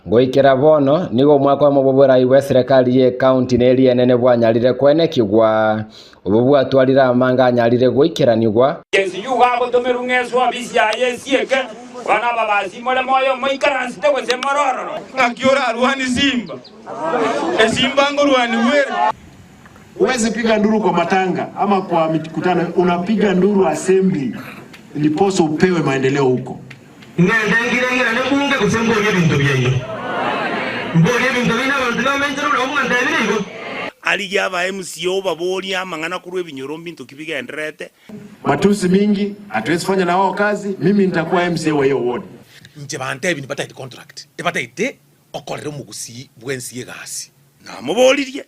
Goikera bono, nigo omwaka oyomo bw'oborai bw'eserekari y'ecounty na eria enene bwanyarire koenekigwa, obwo bwatwarire amanga anyarire goikeranigwa. Yeso yuga agotomerwa ng'a eswabisi yaye esieke, Abana ababasi more moyo moikaransete gose more ororo. Ng'aki orarwanie simba? Esimba ngorwanigwa ere. Huwezi piga nduru kwa matanga ama kwa mikutano, unapiga nduru assembly ndiposa upewe maendeleo huko. Ngende ngire-ng'irane bunge gose mborie ebinto biaino? Mborie ebinto biaino abanto bamenchere buna mwantebirie igo? Arigie aba MCA obaborie amang'ana korwa ebinyoro mbinto ki bigendererete. Matusi mingi, hatuwezi fanya na wao kazi, mimi nitakuwa MCA wa hiyo ward. Inche bantebi nibataeti contract, ebataete okorera omogusii bwensi egasi. Namoboririe,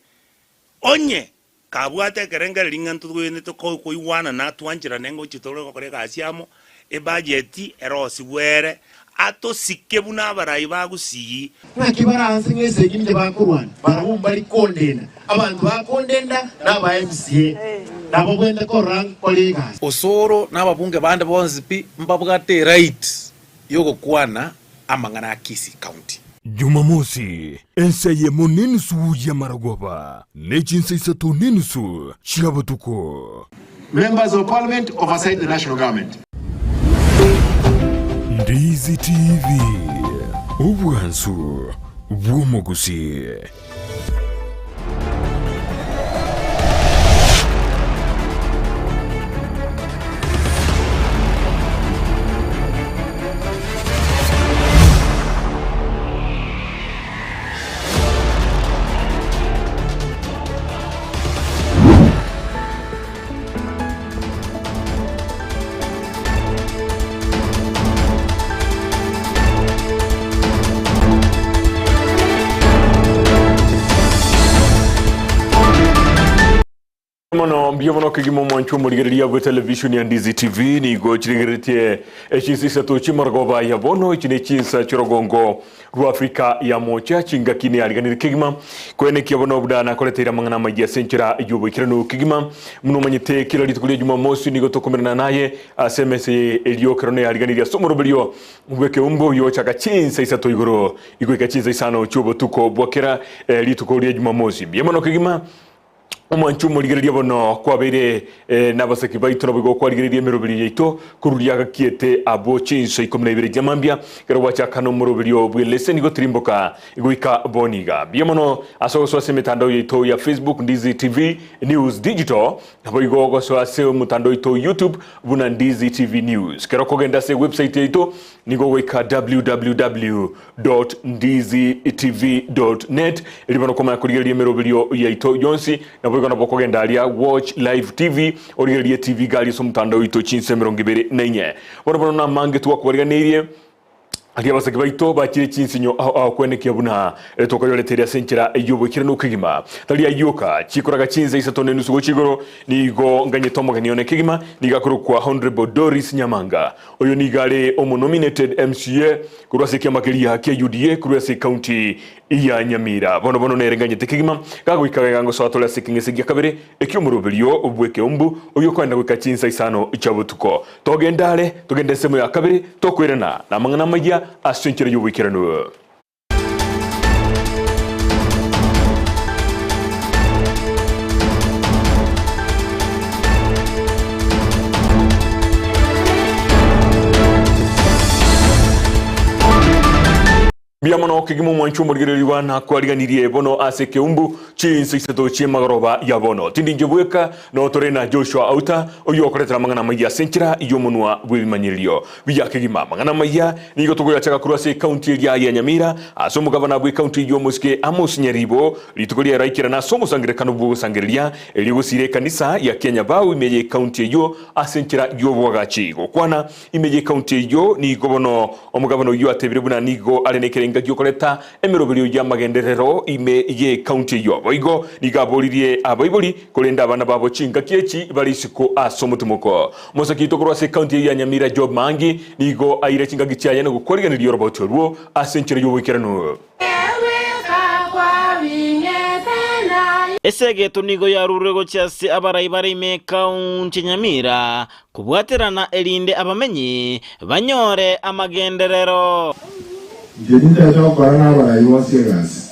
Onye kabwate ekerengererio ng'a ntogwenerete koigwanana twancherane ngochia tore gokora egasi amo, ebudget erosigwe ere, atosike buna abarai ba Gusii. Naki bare aase ng'a esegi ninche bakorwana, barabwo mbari kondenda. Abanto bakondenda naba MCA, nabo bwente korora nkore egasi. Osoro na ababunge bande bonsi pi mbabwate eright yogokwana amang'ana a Kisii County. Jumamosi, ensa eyemo nenusu y'amarogoba, ne chinsa isato nenusu chia botuko. Members of Parliament oversight the national government. Ndizi TV, obwansu bw'omogusii. Mono mbuya mono kegima omwancho omorigereria bwe television ya Ndizi TV nigo chirigereretie echinsa isato chi'amarogoba ya bono echi ne chinsa chi'orogongo rwa Afrika ya mocha chingaki neariganire kegima koenekia bono buna nakoreteire amang'ana amayia ase enchera y'oboikeranu kegima buna omanyete kera rituko ria Jumamosi nigo tokomerana naye ase emesa eye erio ekero neariganirie ase omoroberio bw'ekeumbu oyochaka chinsa isato igoro igoika chinsa isano chi'obotuko bwa kera rituko ria Jumamosi mbuya mono kegima Omwancho omorigereria bono kwabeire nabasaki baito naboigo kwarigereria emeroberio yaito koruria agakiete abwo chinsa ikomi na ibere chiamambia ekero gwachaka nomoroberio bw'eleseni gotirimboka goika bono iga. Mbuya mono ase ogosoa ase emetandao yaito ya Facebook Ndizi TV News Digital naboigo gosoa ase omotandao oito YouTube buna Ndizi TV News. Kero okogenda ase ewebsite yaito nigo ogoika www. Ndizitv.net erio bono komanya korigereria emeroberio yaito yonsi naboigo nabo okogenda aria watch live tv origererie tv gari ase omotandao oito chinsa 24 bono bono namange twakobariganeirie aria abasaki baito bachire chinsinyo ao ao kwenekia buna tokoyoreteire ase enchera y'oboikeranu kegima tari ayio oka chikoraga chinsa isato na enusu gochia igoro nigo nganyete omogeni one kegima nigo akorokwa Honourable Doris Nyamanga oyo nigo are omonominated MCA Korwa ase ekiama keria kia UDA korwa ase ecounty ya Nyamira. Bono bono nere nganyete kegima gagoika gaiga ngosoa tore ase ekeng'ese gia kabere eki'omoroberio bw'ekeumbu oyio okoenda goika chinsa isano chia botuko. Togende are, togende ensemo ya kabere, tokoirana namang'ana amayia ase enchera y'oboikeranu. Mbuya mono kegima omwancho omorigereria nakwariganirie bono ase ekeumbu chinsa isato chi'emagoroba ya bono. Tindi inche bweka, no tore na Joshua Auta, oyio okoretera amang'ana amaya ase enchera y'omonwa bw'ebimanyererio biya kegima. Amang'ana amaya nigo tokoyachaga korwa ase ekaunti eria ya Nyamira, ase omogabana bw'ekaunti eyio omosike Amos Nyaribo, rituko riaye raikerana ase omosangererekano bw'ogosangereria erio gosiira ekanisa ya Kianyabao ime y'ekaunti eyio ase enchera y'oboagachi. Gokwana Ime y'ekaunti eyio nigo bono omogabana oyio atebire buna nigo are nekerenga gi'okoreta emeroberio y'amagenderero ime y'ekaunti eyio. Boigo nigo aboririe abaibori korenda abana babo chingaki echi bare isiko ase omotimoko. Omosaki oito korwa ase ekaunti eyio ya Nyamira Job Maangi nigo aire chingaki chiaye na gokwarigeneria oroboti orwo ase enchera y'oboikeranu. Esegeto nigo yarurwe gochia ase abarai bare ime ekaunti ya Nyamira kobwaterana erinde abamenyi banyore amagenderero. Inche nintaete gokora nabarai bonsi egasi.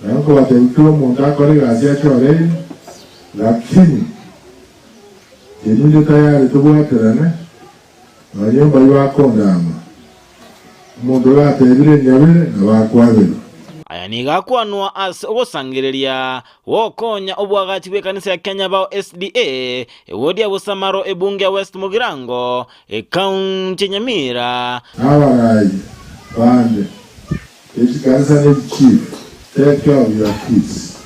Naye nkobatebia kera omonto akore egasi achoreire, lakini inche ninde tayari tobwaterane, nonya mbayio bakondama. Omonto oyo gatebire enyabere, nabo akwaberwa. Aya nigo akwanwa ase ogosangereria gokonya obwagachi bw'ekanisa ya Kenya Bao SDA, ewodi ya Busamaro ebunge ya West Mugirango, ekaunti ya Nyamira. Nabaraai bande bechikanisa ne chichief, take care of your kids,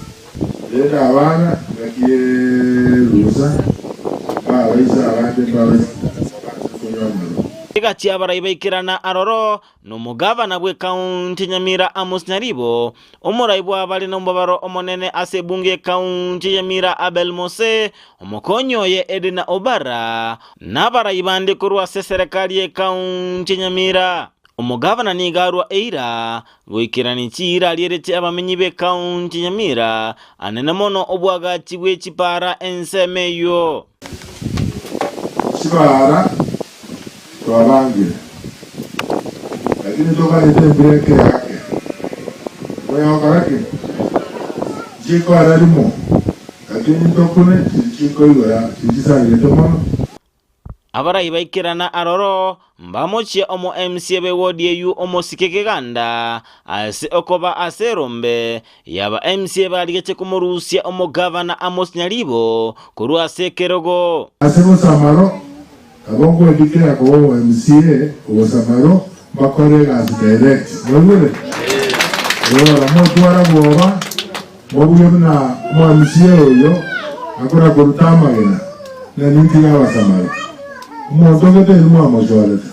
renda abana ngaki yerusa, mbabaisa abande mbabaisa banse konywa amarwa. Egachia abarai baikerana aroro, Nomogavana bw'ekaunti ya Nyamira Amos Nyaribo, omorai bw'abare nomobaro omonene ase ebunge y'ekaunti ya Nyamira Abel Mose, omokonyi oye Edna Obara, na abarai bande korwa ase eserekari y'ekaunti ya Nyamira. Omogavana nigo arua eira goikerania chiira arierete abamenyi b'ekaunti ya Nyamira, anene mono obwagachi bwe chipara ensemo eyio. Chibara twabangire, lakini toganete embura eke yake. Moyokora ki? Nchikora rimo, lakini ntokune chiri chikoigora chiri chisarigete mono. Abarai baikerana aroro, mbamochie omo MCA b'ewodi eyio omosike keganda ase okoba ase erombe yaba MCA barigetie komorusia omogavana Amos Nyaribo korwa ase ekerogo. Ase bosamaro, nabo nkwedikera koba omo MCA obosamaro mbakore egasi direct. Mwaigure? Rora, motwara bwoba, mobuge buna omo MCA oyo akora koruta amagena, na nintige abasamaro. Omonto ogete eri mwamochorete.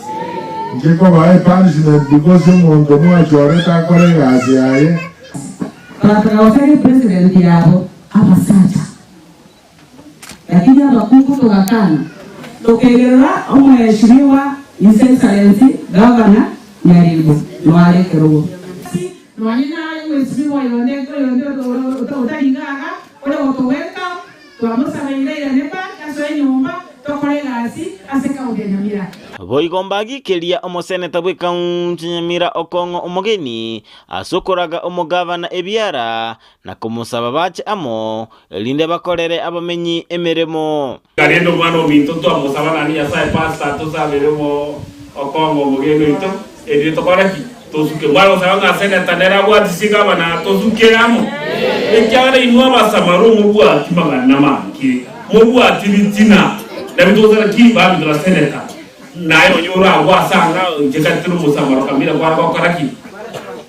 Inche kobaa epunishment because omonto mwachorete akore egasi yaye. Bagataka gosaria epresident yabo abasacha, lakini abakungu togakana, tokegerera omweshimiwa His Excellency Governor Nyaribo noare ekerogo. Nonye naye omweshimiwa oyonde oyonde otari iga iga ore gotowelcome, Twamosabeire airane back asoe nyomba tokore egasi ase ekaunti ya Nyamira. Boigo mbagikeria omoseneta bw'ekaunti ya Nyamira Okong'o Omogeni ase okoraga omogavana ebiara na komosaba bache amo erinde bakorere abamenyi emeremo. Rende omwana ominto twamosaba naende Nyasae pastor tosabere Okong'o omogeni oito erinde tokore ki? Tosuke. Mware gosaba ng'a senator nere abwatisie gavana tosuke amo? Ekiagera inwe Abasamaria mobwati magana mange, mobwati ritina, nabio togosaba ki? Baminto ba senator, naye onye ore agwo ase anga inche gati tore Omosamaro kamira kware gokora ki?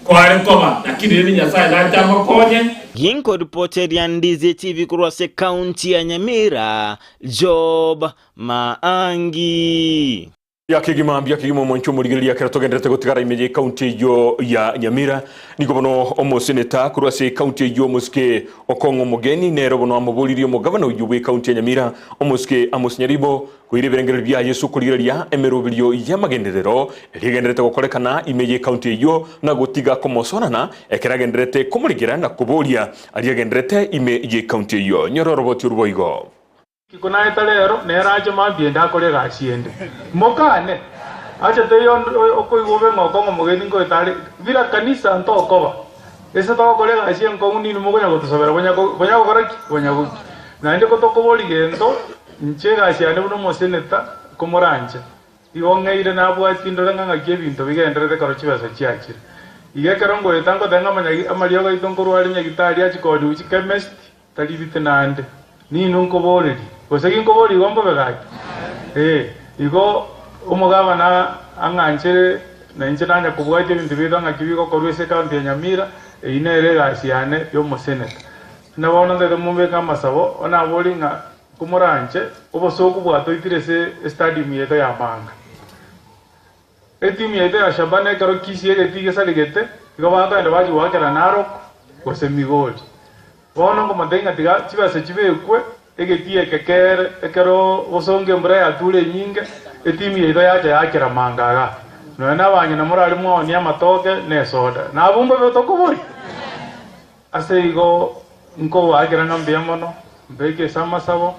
Kware koba. Lakini rende Nyasaye nache amokonye. Ginkoripoteria Ndizi TV korwa ase ekaunti ya Nyamira, Job Maangi. Mbuya kegima, mbuya kegima omwancho omorigereria ekero togenderete gotigara ime y'ecounty eyio ya Nyamira. Nigo bono omoseneta korwa ase ecounty eyio omosike Okong'o Omogeni nere bono amoboririe omogabana oyio bw'ecounty ya Nyamira omosike Amos Nyaribo koira ebirengererio biaye ase okorigereria emeroberio y'amagenderero eria egenderete gokorekana ime y'ecounty eyio na gotiga komosorana ekero agenderete komorigera na koboria aria agenderete ime y'ecounty eyio. Nyora oroboti oru boigo. Kiko naeta rero, nere ache mambia ende akore egasi ende. Mokane! Acha taiyo onde okoigwa obe ng'a okong'a omogeni ngoeta are, bila kanisa ntokoba. Ase togokora egasi enkong'u ninwe mokonya gotosabera bonya bonya gokora ki? Bonya gokia. Naende ko tokoboria gento, inche egasi yane buna omoseneta, komoranche. Igo ng'eire nabwatie ndore ng'a ng'aki ebinto bigenderete ekero chibesa chiachire. Igo ekero ngoeta ngoteba ng'a amanyagi amariogo aito nkorwa are nyagitari achie koonigwa chikemesti, Tari ritinande, ninwe nkoborerie, gose ginkoboria igo mbobe gaki? Ee, igo omogabana ang'anchere na inche nanya kobwatia ebinto biaito ng'aki bigokorwa ase ekaunti ya Nyamira, eyio nere egasi yane y'omoseneta. Buna bono ntaete mombeke amasabo, onaborie ng'a komoranche obosooku bwatoitire ase estadium yaito ya Manga. Etimu yaito ya Shabana ekero Kisii egetii gesaregete, igo bakogenda bachia goakera Narok gose Migori. Bono nkomotebia ng'a tiga chibesa chibekwe egetii eke kere ekero bosongo embura yature enyinge, etimu yaito yacha yaakera manga igaa. Nonya nabang'ina morare mwaonie amatoke na esoda, nabwo mbobe tokoboria. Ase igo nkobaakera ng'a mbuya mono, mbeke ase amasabo.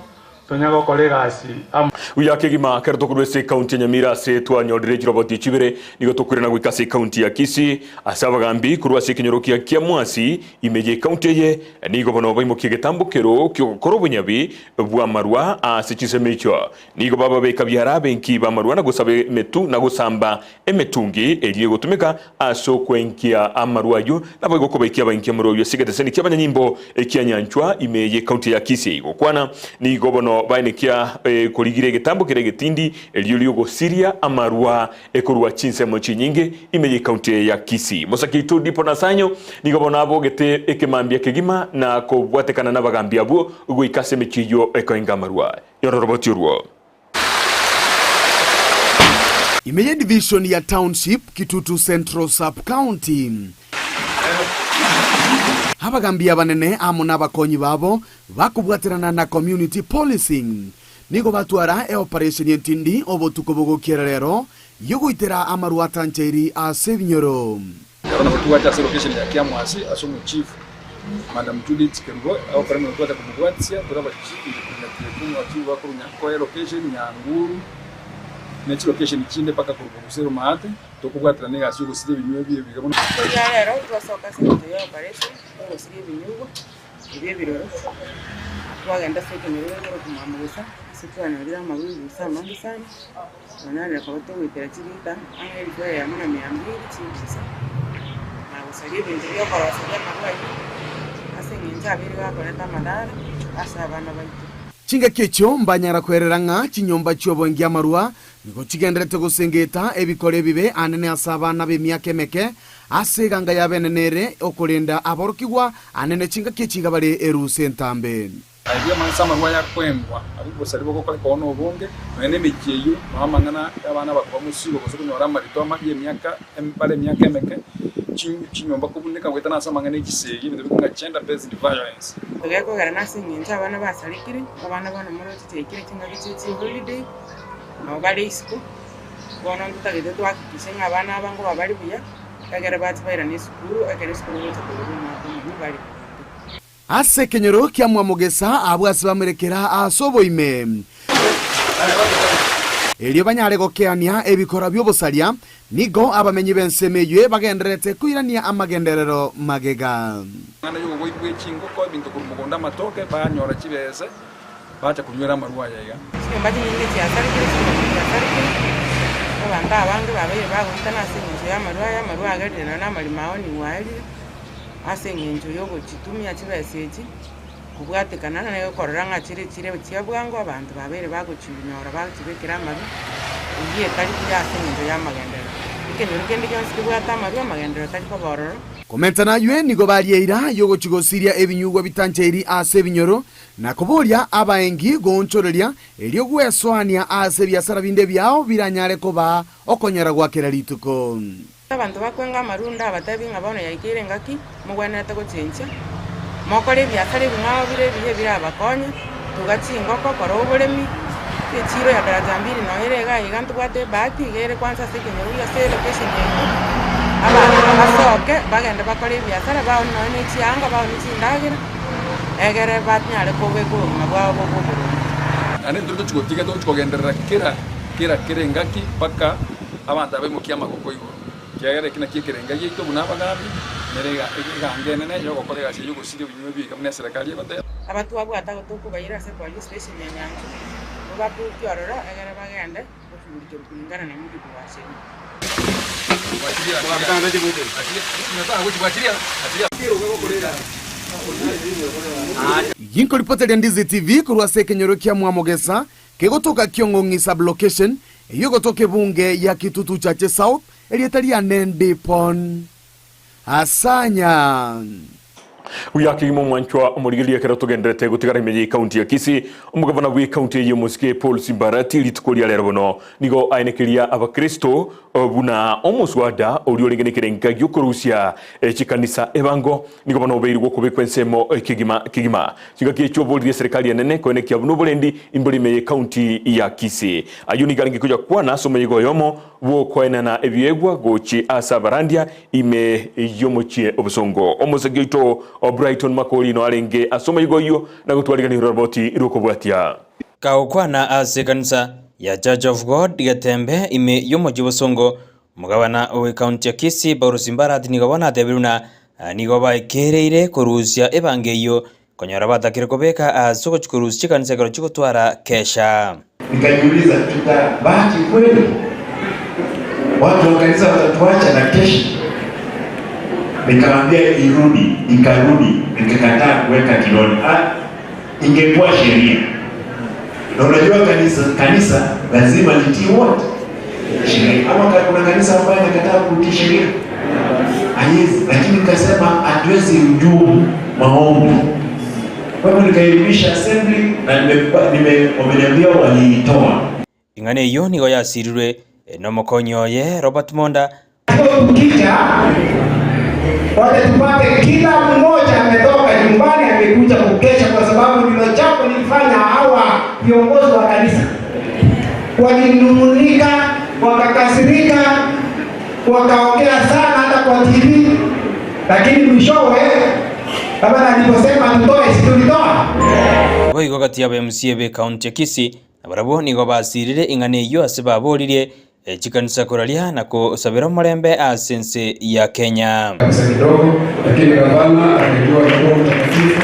Tonya gokora egasi amo. Buya kegima kero tokorwa ase ekaunti ya Nyamira ase twanyorire chiroboti chibere nigo tokoirana goika ase ekaunti ya Kisii ase abagambi korwa ase ekenyoro kia Kiamwasi ime ye ekaunti eye nigo bono baimokia egetambokero kiogokora obonyabi bw'amarwa ase chinsemo echio. Nigo bababeka biara abenki b'amarwa na gosaba emetu na gosamba emetungi eria egotumeka ase okwenkia amarwa ayio, naboigo kobaikia abainki amarwa ayio ase egeteseni ki'abanyanyimbo ekia Nyanchwa ime y'ecounty ya Kisii. Gokwana nigo bono baenekia korigira egetambo keria egetindi erio ri'ogosiria amarwa ekorwa chinsemo chinyinge ime y'ecounty eye ya Kisii. Mosaki oito Dipo Nasanyo nigo bono abogete ekemambia kegima na kobwatekana nabagambi abwo goika ase emechie eyio ekoenga amarwa. Yororoboti orwo. Ime ye division ya Township, Kitutu Central Sub-County. Abagambi abanene amo nabakonyi babo bakobwaterana na Community Policing nigo batwara eoperation entindi obotuko bogokiera rero yogoitera amarwa atanchairi ase ebinyoro. Ero nabo twacha ase location ya Kiamwasi ase omochief Madam Judith Kerubo agokora emeremo twacha komobwatisia tore abachief inche korwa Nyatweka omochief bakorwa Nyankoe location, Nyanguru ne chilocation chinde mpaka korwa Bogusero maate tokobwaterana egasi yogosiria ebinywa ebi ebiga buna. Riria rero twasoka ase eng'encho ya operation yogosiria ebinyugwa ebi ebiroro, twagenda ase ekenyoro gekoro komwamugusa ase twanyorire amagugu gose amange sana. Nonye koba togoitera chilita ang'e elifu eyemo na mia mbili chimbusa, na gosaria ebinto bi'okoroseria amarwa ayio, ase eng'encho abeire gakoreta amadara ase abana baito. Chingaki echio mbanyara kwerera ng'a chinyomba chi'oboengi amarwa nigo chigenderete gosengeta ebikora ebibe anene ase abana b'emiaka emeke, ase eganga y'abenene ere okorenda aborokigwa anene chingaki echi iga bare erusa entambe. Aria amansa amarwa ayakwengwa, abwo obosari bogokoreka oo nobonge, nonya nemechie eyio, nonya amang'ana y'abana abakoba mosigo, gose konyora amarito ama y'emiaka bare emiaka emeke, chinyomba kobuneka goetana ase amang'ana echisegi, ebinto bikong'a gender based violence. Egekogera nase engencho abana basarekire, abana bono moroche chiaikire chingaki chie chiholiday, nabo bare isiko, bono ntotagete tohakikishe ng'a abana aba nkoba bare buya, ekere bache bairane esukuru, ekero esukuru egocha koigwa omwaka omonene bare buya. Ase ekenyoro kia Mwamogesa abwo ase bamerekera ase oboime. Erio banyare gokeania ebikora bi'obosaria, nigo abamenyi b'ensemo eyio bagendererete koirania amagenderero magega. Amang'ana y'oboboyi bwe chingoko, ebinto korwa mogondo amatoke, banyora chibese, bacha konywera amarwa aya iga. Chinyomba chinyinge chiasarekire, chingoko chiasarekire, abanto abange babeire bagoitana ase engencho y'amarwa aya, amarwa agerire nonya na amaremo ao nigo aerire. Ase engencho y'ogochitumia chibesa echi kobwatekana na okorora ng'a chire chire chia bwango abanto babeire bagochinyora bagochibekera amaru, eyio etari buya ase engencho y'amagenderero. Ekenyoro kende gionsi kebwate amaru, amagenderero tari koba ororo. Komenta naywe nigo baria eira y'ogochigosiria ebinyugwa bitancheiri ase ebinyoro, na koboria abaengi goonchoreria, erio gwesoania ase ebiasara binde biao biranyare koba okonyora gwa kera rituko. Abanto bakwenga amarunda abatebi ng'a bono yaikeire engaki mogwenerete gochenchia, mokore ebiasara ebing'ao bire ebiya ebirabakonye, tuga chingoko, kora oboremi, echiiro ya daraja mbili noyo ere iga iga ntobwate ebahati iga ere kwansa ase ekenyoro ase elocation yaito, abanto basoke bagende bakore ebiasara baonie nonye ne chianga baonie chindagera, egere banyare kobeka obogima bwabo bobe oboronge. Naende intwe tochi gotiga tochi kogenderera kera kera kera engaki mpaka Abanto abaimokia amagoko igoro, ekiagera eki nakio ekerenga giaito buna abagaambi, nere eganga enene y'ogokora egasi eye y'ogosiria ebinywa ebiga buna eserekari egoteba. Aba twabwate abo tokobaira ase police station ya Nyanchwa, tobabutie ororo egere bagende goshughulikerwa kulingana na mujibu wa sheria. Ginkoripoteria Ndizi TV korwa ase ekenyoro kia Mwamogesa, kegotoka Kiong'ong'i Sub-location, Eyio egotoka ebunge ya Kitutu Chache South, erieta riane Ndipon Asanya. Buya kegima omwanchwa omorigereria ekero togenderete gotigara ime ye county ya Kisii, omogavana bwe county eye omosike Paul Simbarati rituko ria rero bono nigo aenekeria abakristo buna omoswada oria orenge nekerenga giokorusia chikanisa ebango nigo bono obeirwe gokobekwa ensemo kegima kegima. Chingaki echio oboririe eserekari enene koenekia buna oborendi imbori ime ye county ya Kisii. Ayio nigo arenge koyakwana ase omoyega oyomo bw'okoenana ebiegwa gochia ase abarandia ime y'omochie obosongo. Omosegi oito o Brighton Makori no arenge ase omoyega oyio na gotwariganirwe roboti rw'okobwatia. Kagokwana ase ekanisa ya Church of God Getembe ime y'omochie Bosongo, omogabana o ekaunti ya Kisii Paul Simbarati nigo bono atebire buna nigo baekereire korusia ebango eyio konyora batakire kobeka ase ogochia korusia chikanisa ekero chigotwara kesha. Nikajiuliza, tutabaki kweli? Watu wa kanisa watatuacha na kesha? Nikamwambia irudi, ikarudi, nikakataa kuweka kidole. Ah, ingekuwa sheria. Na unajua kanisa, kanisa lazima litii wote sheria. Ama kuna kanisa ambayo inakataa kutii sheria? Haiwezi. Lakini nikasema hatuwezi hujumu maombi. Kwa hivyo nikairudisha assembly na nime wameniambia waliitoa. Ing'ana eyio nigo yasirirwe nomokonyi oye Robert Monda. Tukija wacha tupate kila mmoja ametoka nyumbani amekuja kukesha, kwa sababu ndilo jambo lilifanya hawa viongozi wa kanisa walinung'unika, wakakasirika, wakaongea sana hata kwa TV, lakini mwishowe baba aliposema tutoe, si tulitoa? Boigo gati y'aba MCA be county ya Kisii nabarabwo nigo basirire ing'ana eyio ase baboririe chikanisa koraria na kosabera omorembe ase ense ya Kenya. Kabisa kidogo, lakini gavana alijua ni Roho Mtakatifu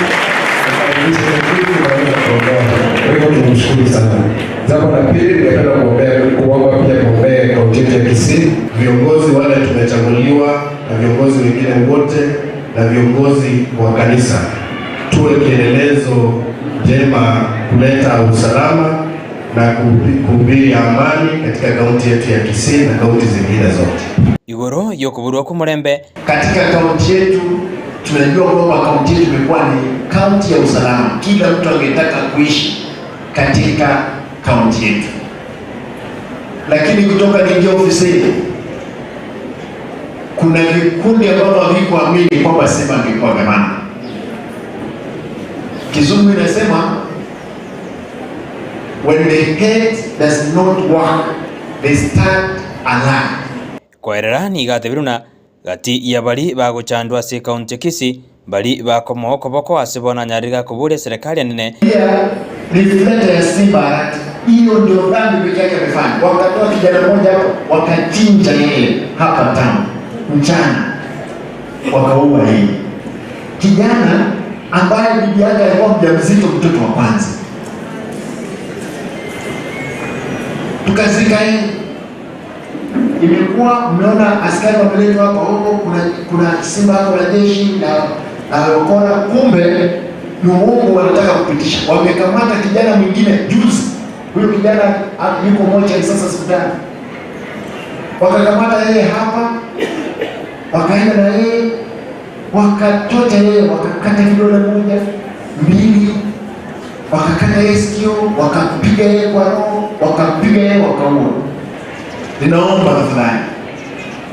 akarudisha ile kitu ikaweza kuondoa. Kwa hivyo tunamshukuru sana. Jambo la pili, ningependa kuombea kuomba pia kuombea kaunti yetu ya Kisii. Viongozi wale tumechaguliwa na viongozi wengine wote na viongozi wa kanisa, tuwe kielelezo njema kuleta usalama na kuhubiri amani katika kaunti yetu ya Kisii na kaunti zingine zote. Igoro yokoborwa kw'omorembe. Katika kaunti yetu tunajua kwamba kaunti yetu imekuwa ni kaunti ya usalama. Kila mtu angetaka kuishi katika kaunti yetu, lakini kutoka niingia ofisini kuna vikundi ambavyo havikuamini kwamba Simba angekuwa gavana. Kizungu inasema when the head does not work they start a lie. Koerera nigo atebire buna gati ya baria bagochandwa ase ekaunti ya Kisii mbari bakomoa okoboko ase bono anyarire gakoboria eserekari enene. Pia reflector ya Simba Arati, hiyo ndio dhambi pekee yake amefanya. Wakatoa kijana mmoja hapo, wakachinja yeye hapa town mchana, wakaua yeye, kijana ambaye bibi yake alikuwa mjamzito, mtoto wa kwanza, tukazika yeye. Imekuwa mmeona askari wameletwa hapa huko, kuna simba hapo la jeshi na wakora, kumbe ni uongo wanataka kupitisha. Wamekamata kijana mwingine juzi, huyo kijana yuko mochari sasa hospitali, wakakamata yeye hapa, wakaenda na yeye wakatota yeye, wakakata kidole moja mbili, wakakata yeye sikio, wakampiga yeye kwa roho, wakampiga yeye, wakaua. Ninaomba tafadhali,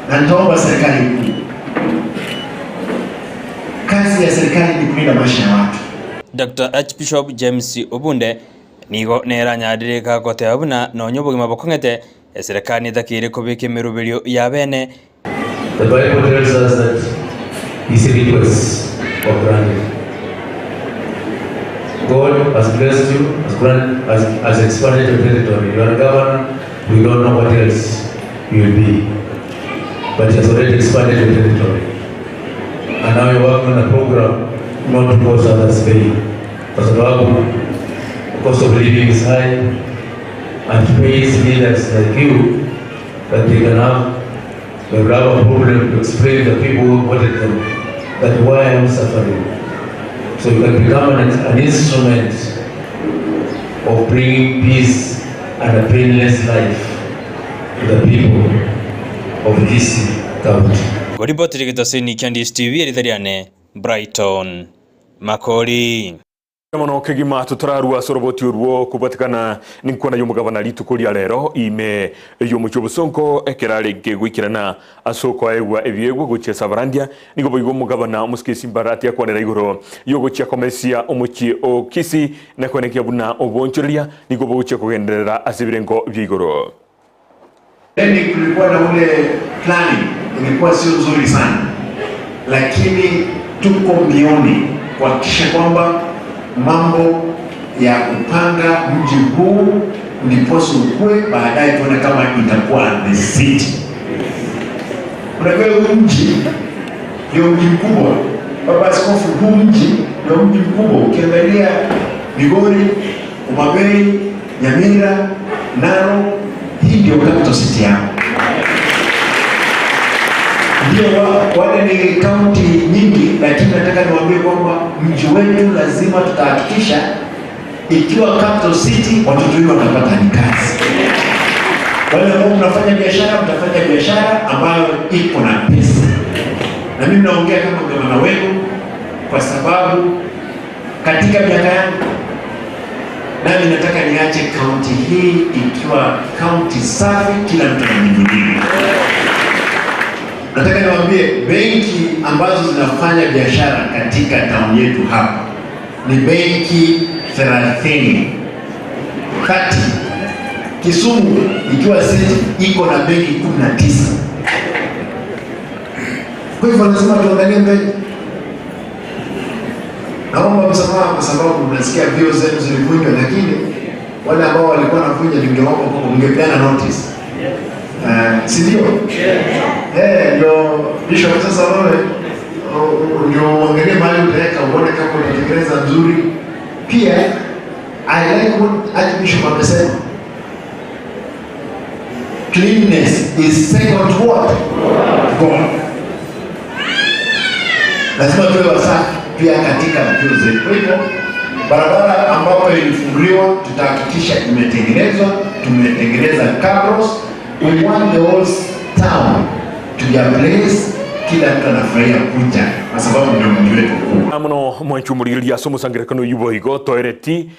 na nitaomba serikali kuu, kazi ya serikali ni kulinda maisha ya watu. Dr. Archbishop James Obunde nigo neranyarire gagoteba buna nonya obogima bokong'ete eserekari netakeire kobeka emeroberio ya bene. The Bible tells us that his requests were granted. God has blessed you, has expanded your territory. You are a governor, we don't know what else you will be. But he has already expanded your territory. And now you're working on a program not to cause others pain. Kwa sababu the cost of living is high, and pays leaders like you that they can have, they will have a problem to explain to the people who voted them that why I am suffering. So you can become an instrument of bringing peace and a painless life to the people of Kisii County. Ngoriboti gitosini kia Ndisi TV eritariane Brighton Makori. Mono kegima tutararua soroboti urwo kubatikana ninkuona yo mugabana rituko ria rero ime yo mucho busonko ekerare gwikirana asoko aegwa ebiegwa gochia sabarandia nigo boigo mugabana muske Simbarati akwanera igoro yo gochia komesia omuchi o Kisii na kwenekia buna obonchoreria nigo bogochia kugenderera ase ebirengo bia igoro. Yaani kulikuwa na ule planning ilikuwa sio nzuri sana, lakini tuko mbioni kuhakikisha kwamba mambo ya kupanga mji huu ndiposa ukue, baadaye tuone kama itakuwa the city. Unajua huu mji ndio mji mkubwa, Baba Askofu, huu mji ndio mji mkubwa. Ukiangalia Migori, Homa Bay, Nyamira, Narok, hii ndio capital city yao. Ndio wale ni kaunti nyingi, lakini nataka niwaambie kwamba mji wetu lazima tutahakikisha ikiwa capital city, watoto wengi watapata ni kazi. Wale ambao mnafanya biashara, mtafanya biashara ambayo iko na pesa, na mimi naongea kama gavana wenu kwa sababu katika miaka yangu nami nataka niache kaunti hii ikiwa kaunti safi, kila mtu anajivunia. Nataka niwaambie benki ambazo zinafanya biashara katika town yetu hapa ni benki 30. 30. Kisumu ikiwa city iko na benki 19. Kwa hivyo lazima tuangalie mbele. Naomba msamaha kwa sababu mnasikia vio zenu zilivunjwa, lakini wale ambao walikuwa wanavunja ningeomba kwamba mngepeana notice. Si ndio? Ndio Bishop, sasa wewe ndio uangalie mahali utaweka uone kama utatekeleza nzuri. Pia I like what Archbishop amesema. Cleanness is second to what? God. Lazima tuwe wasafi pia katika vyuo zetu. Kwa hivyo barabara ambapo ilifunguliwa tutahakikisha imetengenezwa, tumetengeneza cabros. We want the whole town to be a place kila mtu anafurahia kuja kwa sababu ndio mji wetu mkuu. Muno mwanchumuriria ase omosangerekano oywo boigo toereti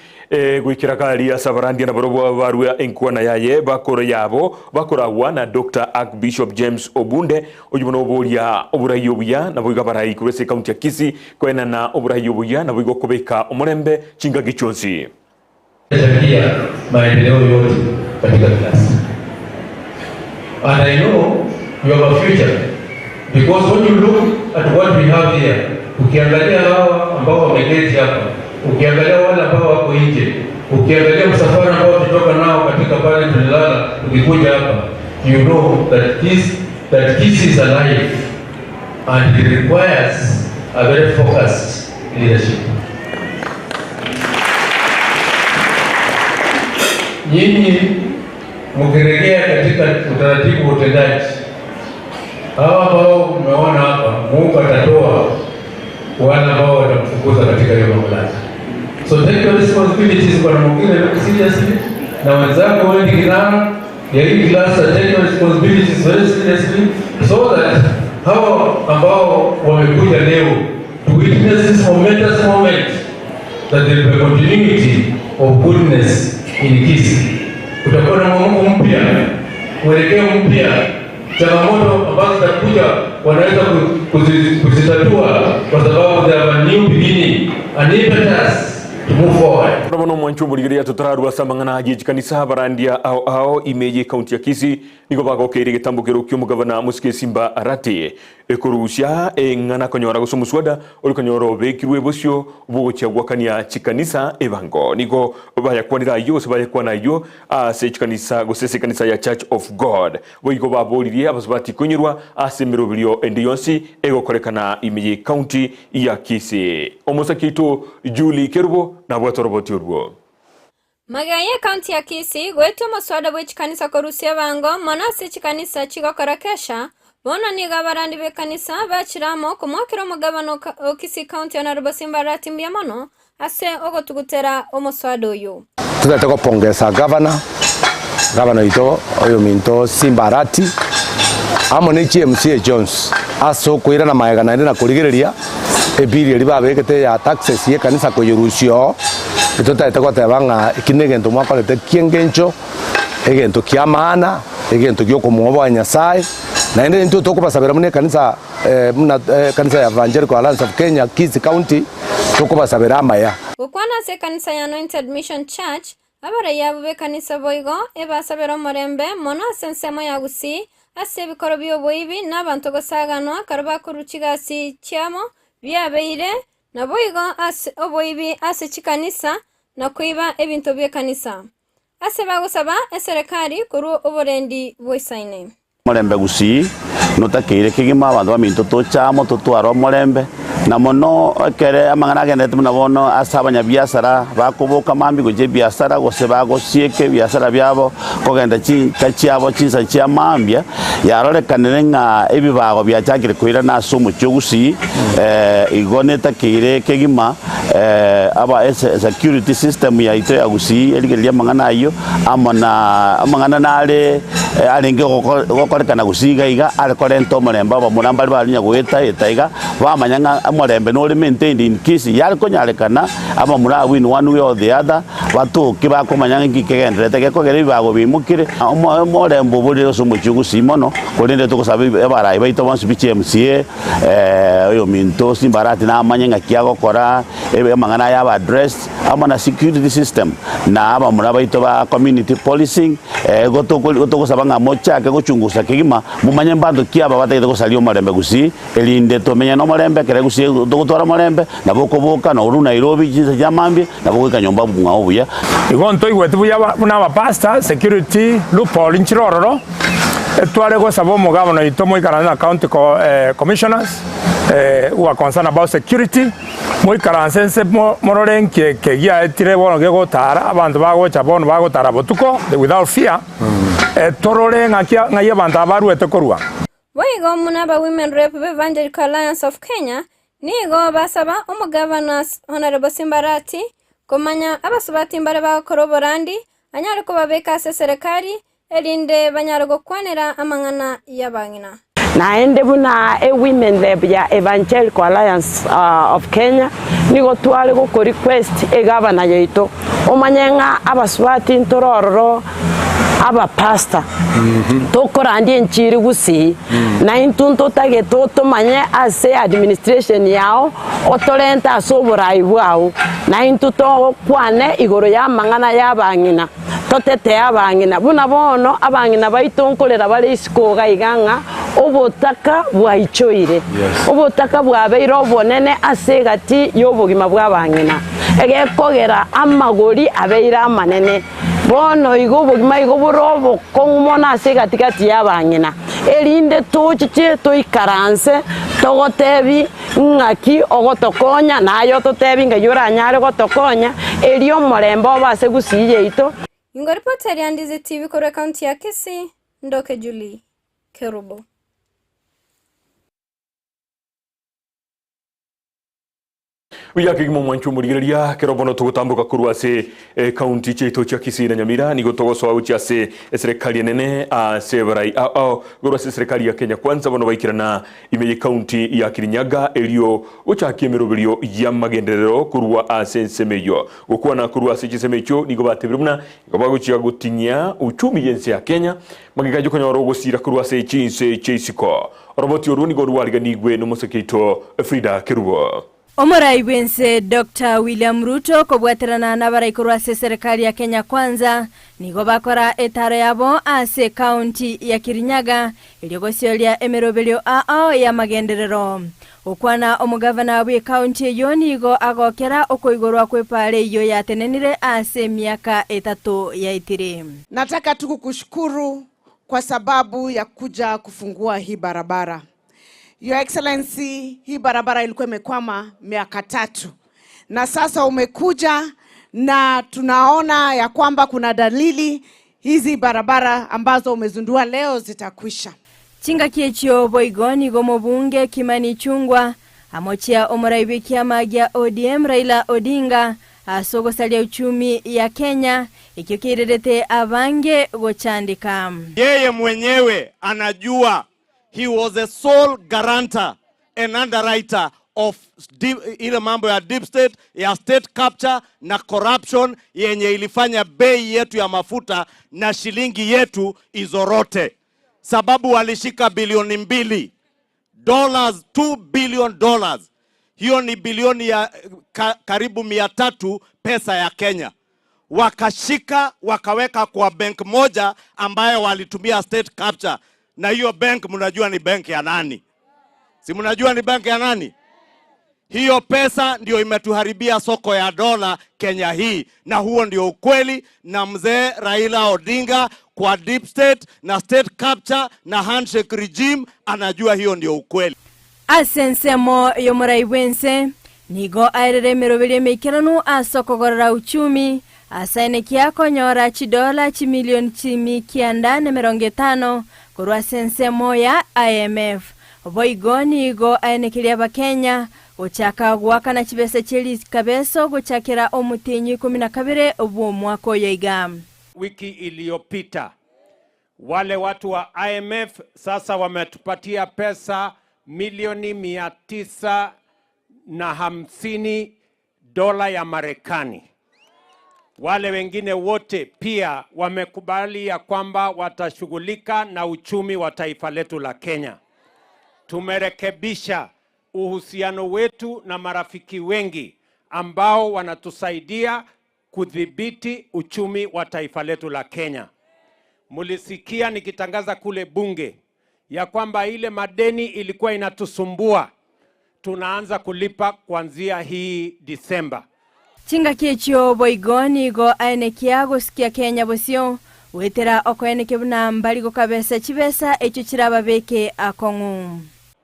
gwikira kari ase abarandia na barobwo barua enkwana yaye bakoro yabo bakoragwa na Dr. Archbishop James Obunde oyo bono oboria oburayi obuya nabo iga barai korwa ase ekaunti ya Kisii koenana oburayi obuya nabo iga okobeka omorembe chingaki chionsi. Changia maendeleo yote katika klasi. And I know you have a future because when you look at what we have here, ukiangalia hawa ambao wameketi hapa, ukiangalia wale ambao wako nje, ukiangalia msafara ambao tulitoka nao katika pale tulilala tukikuja hapa, you know that this is alive and it requires a very focused leadership. Nyinyi mkiregea katika utaratibu wa utendaji, hawa ambao mmeona hapa, Mungu atatoa wale ambao watamfukuza katika hiyo mamlaka. So take your responsibilities, Bwana Mugire, very seriously, na wenzako wewe ni kinara ya hii class, take your responsibilities very seriously so that hawa ambao wamekuja leo to witness this momentous moment that there will be a continuity of goodness in Kisii. Kutakuwa na mwamko mpya, mwelekeo mpya, changamoto ambazo zitakuja wanaweza kuzitatua kwa sababu they have a new beginning, an impetus to move forward. Bono mwanchumuriria tutararua samang'ana agie chikanisa barandia ao ao imeje kaunti ya Kisii nigo bagokeire gitambukiro kio mugavana Musike Simba Arati ekurusia eng'ana konyora gose omuswada ori konyora obekirwe bosio bogochia gwakania chikanisa ebango nigo bayakwanira aywo gose bayakwana aywo ase chikanisa gose ase ekanisa ya Church of God boigo baboririe abase batikonyerwa ase emeroberio ende yonsi egokorekana imeje kaunti ya Kisii. Omosaki Julie Kerubo nabwate oroboti orwo. Magaye kaunti ya Kisii gwetwa omuswada bwa echikanisa korusia bango mono ase echikanisa chigokora kesha bono nigo abarandi b'ekanisa bachiramo komwakera omogabano o Kisii County Honorable Simba Arati mbuya mono ase ogotugutera omuswada oyo. Tugete gopongeza gavana, gavana oito oyo minto Simba Arati amo ne GMCA Jones ase okoirana maega naende na korigereria ebiri eri babegete ya taxes ye kanisa koyerusio etotagete goteba ng'a eki na egento mwakorete kiengencho egento kia maana egento gia okomoboa Nyasaye naende intwe tokobasabera muna ekanisa muna ekanisa ya Evangelical Alliance of Kenya Kisii County tokobasabera amaya. Gokwana ase ekanisa ya Anointed Mission Church abaraiya abo b'ekanisa boigo ebasabera omorembe mono ase ensemo ya Gusii ase ebikoro bia oboibi na abanto gosaganwa karo bakorwa chigasi chiamo biabeire naboigo ase oboibi ase chikanisa na koiba ebinto bi'ekanisa. Ase bagosaba eserekari korwa oborendi boisaine. Omorembe gusii notakeire kegima abanto baminto toche amo totware omorembe, na mono ekere amang'ana agenderete buna bono ase abanyabiasara bakoboka mambia gochia ebiasara gose bagosieka ebiasara biabo kogenda chinka chiabo chinsa chia mambia, yarorekanire ng'a ebibago biachakire koirana ase omochie o Gusii, igo netakeire kegima aba security system yaito ya Gusii erigererie amang'ana ayio amo na amang'ana nare arenge gokorekana Gusii iga iga are korenta omorembe abamura mbare barenge goeta eta iga bamanya ng'a omorembe nore maintained in case yare konyarekana abamura abwo in one way or the other batoke bakomanya ng'a inki kegendererete gekogera ebibago biimokire omorembe oborire ase omochie o Gusii mono korende togosaba abarai baito bonsi pi chiMCA Oyominto Simbarati namanye ng'aki agokora amang'ana aya abe addressed amo na security system na abamura baito ba community policing igo togosaba ng'a mochake gochungusa kegima momanye mbanto ki aba batagete gosaria omorembe gusii erinde tomenye na omorembe ekere gusii togotwara omorembe nabo okoboka norwa Nairobi chinsa chia mambia nabo ogoika nyomba mwao buya. Igo ntoigweti buya buna abapastor, security loophole nchire ororo, Etware gosaba omogabana oito moikaranse na county commissioners who are concerned about security, moikaranse nse morore nki eke giaetire bono gegotara, abanto bagocha bono bagotara botuko without fear, torore ng'aki ng'ai abanto aba baruete korwa. Boigo buna aba Women Rep b'Evangelical Alliance of Kenya nigo basaba omogavana Honourable Simba Arati komanya abasubati mbare bagokora oborandi anyare kobabeka ase eserekari erinde banyare gokwanera amang'ana y'abang'ina. Naende buna e Women Rep ya Evangelical Alliance of Kenya nigo tware goko request egavana yaito omanye ng'a abasubati ntore ororo aba pastor tokorandia enchiri gusii naintwe ntotagete otomanye ase administration yao otorente ase oborai bwao naintwe tokwane igoro y'amang'ana y'abang'ina. Totetee abang'ina, buna bono abang'ina baito nkorera bare isiko iga iga ng'a obotaka bwaichoire. Obotaka bwabeire obonene ase egati y'obogima bw'abang'ina, egekogera amagori abeire amanene. Bono igo obogima igo bore obokong'u mono ase egati-gati y'abang'ina, erinde tochiche toikaranse togotebi Ng'aki ogotokonya, na aye ototebi ng'ai oranyare gotokonya, erio omorembe obe ase gusii yaito. Ingoripoti eria Ndizi TV korwa ekaunti ya Kisii, Ndoke Julie Kerubo. Buya kegima omwancho omorigereria kero bono togotamboka korwa ase ekaunti chiaito chia Kisii na Nyamira nigo togosoa gochia ase eserekari enene ase ebarai ao ao igoro ase eserekari ya Kenya Kwanza bono baikerana ime y'Ekaunti ya Kirinyaga erio gochakia emeroberio y'amagenderero korwa ase ensemo eyio. Gokwana korwa ase chinsemo echio nigo batebire buna nigo bagochia gotinyia uchumi y'ense ya Kenya magega y'okonyora ogosira korwa ase chinse chia isiko. Oroboti orwo nigo rwariganigwe nomoseke oito Frida Kerubo. Omorai bw'ense Doctor William Ruto kobwaterana nabarai korwa ase eserekari ya Kenya Kwanza nigo bakora etaro yabo ase ekaunti ya Kirinyaga erio gosioria emeroberio ao y'amagenderero. Gokwana omogavana bw'ekaunti eyio nigo agokera okoigorwa kw'epaara eyio yatenenire ase emiaka etato yaetire. Nataka tu kukushukuru kwa sababu ya kuja kufungua hii barabara. Your Excellency, hii barabara ilikuwa imekwama miaka tatu na sasa umekuja na tunaona ya kwamba kuna dalili hizi barabara ambazo umezindua leo zitakwisha. Chingaki echio boigo nigo omobunge Kimani Ichung'wa amochia omorai bw'ekiama gia ODM Raila Odinga ase ogosaria uchumi ya Kenya ekio keirerete abange gochandeka. Yeye mwenyewe anajua he was a sole guarantor and underwriter of deep, ile mambo ya deep state ya state capture na corruption yenye ilifanya bei yetu ya mafuta na shilingi yetu izorote, sababu walishika bilioni mbili dollars, 2 billion dollars. Hiyo ni bilioni ya karibu 300 pesa ya Kenya. Wakashika wakaweka kwa bank moja ambayo walitumia state capture, na hiyo bank mnajua ni bank ya nani? Si mnajua ni bank ya nani? Hiyo pesa ndio imetuharibia soko ya dola Kenya hii, na huo ndio ukweli. Na mzee Raila Odinga kwa deep state na state capture na handshake regime anajua hiyo ndio ukweli. Ase ensemo y'omorai bw'ense nigo aerere emeroberio emeikeranu ase okogorora uchumi ase aenekia akonyora chidola chimilioni chimi kianda na emerongo etano korwa ase ensemo ya IMF. Boigo nigo aenekeria Abakenya gochaka goakana chibesa chie rikabeso gochakera omotienyi o ikomi na kabere bw'omwaka oyo iga. Wiki iliyopita wale watu wa IMF sasa wametupatia pesa milioni 950 dola ya Marekani. Wale wengine wote pia wamekubali ya kwamba watashughulika na uchumi wa taifa letu la Kenya. Tumerekebisha uhusiano wetu na marafiki wengi ambao wanatusaidia kudhibiti uchumi wa taifa letu la Kenya. Mulisikia nikitangaza kule bunge ya kwamba ile madeni ilikuwa inatusumbua, tunaanza kulipa kuanzia hii Disemba. Chingaki echio boigo nigo aenekia gosikia Kenya bosio goetera okoenekia buna mbari gokabesa chibesa echio chirababeke akong'u.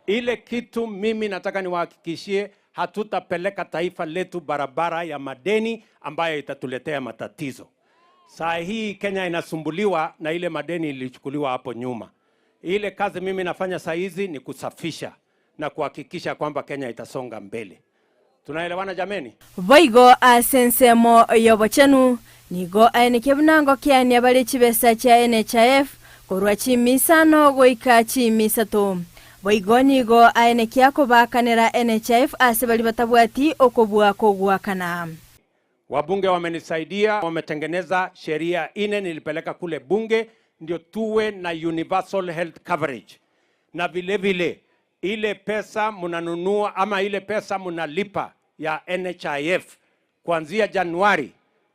Ile kitu mimi nataka niwahakikishie, hatutapeleka taifa letu barabara ya madeni ambayo itatuletea matatizo. Saa hii Kenya inasumbuliwa na ile madeni ilichukuliwa hapo nyuma. Ile kazi mimi nafanya saa hizi ni kusafisha na kuhakikisha kwamba Kenya itasonga mbele. Tunaelewana jameni? Boigo ase ensemo y'obochenu nigo aenekia buna ngokeania bare chibesa chia NHIF korwa chimi isano goika chimi isato. Boigo nigo aenekia kobaakanera NHIF ase baria batabwati okobua kogoakana. Wabunge wamenisaidia, wametengeneza sheria ine nilipeleka kule bunge ndio tuwe na universal health coverage, na vile vile ile pesa mnanunua ama ile pesa mnalipa ya NHIF kuanzia Januari,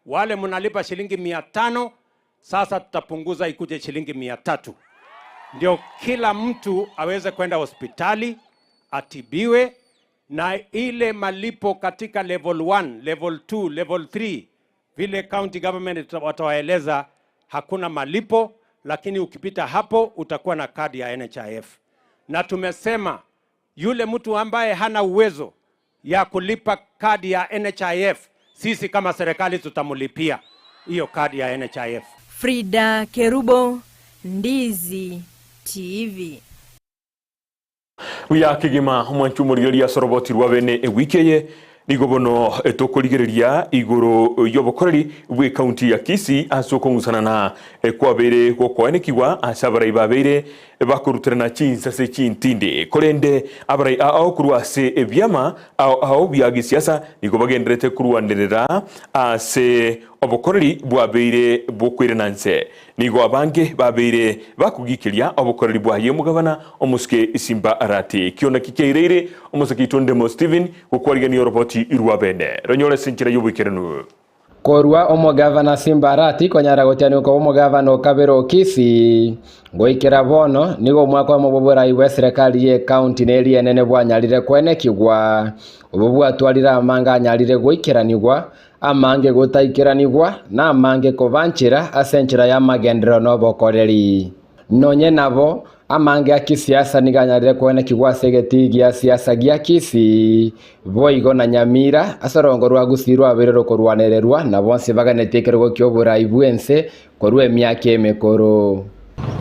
wale mnalipa shilingi 500, sasa tutapunguza ikuje shilingi 300, ndio kila mtu aweze kwenda hospitali atibiwe, na ile malipo katika level 1, level 2, level 3 vile county government watawaeleza hakuna malipo, lakini ukipita hapo utakuwa na kadi ya NHIF. Na tumesema yule mtu ambaye hana uwezo ya kulipa kadi ya NHIF, sisi kama serikali tutamlipia hiyo kadi ya NHIF. Frida Kerubo, Ndizi TV. Buya kegima omwancho omorigereria ase oroboti rwa bene ewiki eye nigo bono tokorigereria igoro y'obokoreri bw'ekaunti ya Kisii ase okong'usanana kwabeire gokoenekigwa ase abarai babeire bakoruterana chinsase chintindi korende abarai ao korwa ase ebiama ao ao bia gisiasa nigo bagenderete korwanerera ase obokoreri bwabeire bokoirana nse nigo abange babeire bakogikeria obokoreri bwaye omogabana omosuke Simba Arati kiona kikeireire omosake oito Ndemo Stephen gokwarigania oroboti rwa bene ronyore ase enchera ya oboikeranu. Korwa omogavana Simba Arati konyara gotianigwa koba omogavana o kabere o Kisii, goikera bono nigo omwaka oyomo bw'oborai bw'eserekari y'ecounty na eria enene bwanyarire kwenekigwa, obwo bwatwarire amange anyarire goikeranigwa, amange gotaikeranigwa, na amange kobanchera ase enchera y'amagenderero na obokoreri. Nonye nabo, amange a kisiasa nigo anyarire koenekigwa ase egetii gia siasa gia Kisii, boigo na Nyamira, ase orongo rwa Gusii rwabeire rokorwanererwa na bonsi baganetie ekerogo ki'oborai bw'ense korwa emiaka emekoro.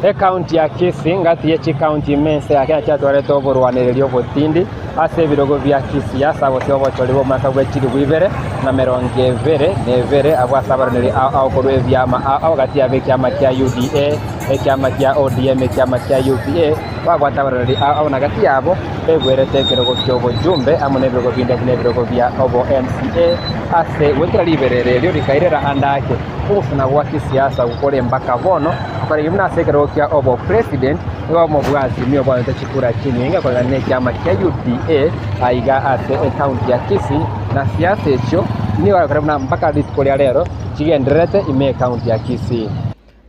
Ekaunti ya Kisii ngati ye chikaunti ime ense ya Kenya chiatwarete oborwanereri obotindi ase ebirogo bia kisiasa gose obochori bw'omwaka bwe chilifu ibere na emerongo ebere na ebere abwo ase abaraneri ao ao korwa ebiama ao ao gati yabo ekiama kia UDA, ekiama kia ODM, ekiama kia UPA babwate abaraneri ao ao na gati yabo begwerete ekerogo ki'obojumbe amo nebirogo binde buna ebirogo bia obo MCA ase goetera riberera erio rikairera ande ake ogosuna gwa kisiasa gokore mbaka bono Okoragia buna ase ekerogo kia obopresident nigo omobwasi obwanete chikura chinyinge koreng'ana nekiama kia UDA aiga ase ecounty ya Kisii na siasa echio nigo agokora buna mpaka rituko ria rero chigendererete ime ecounty ya Kisii.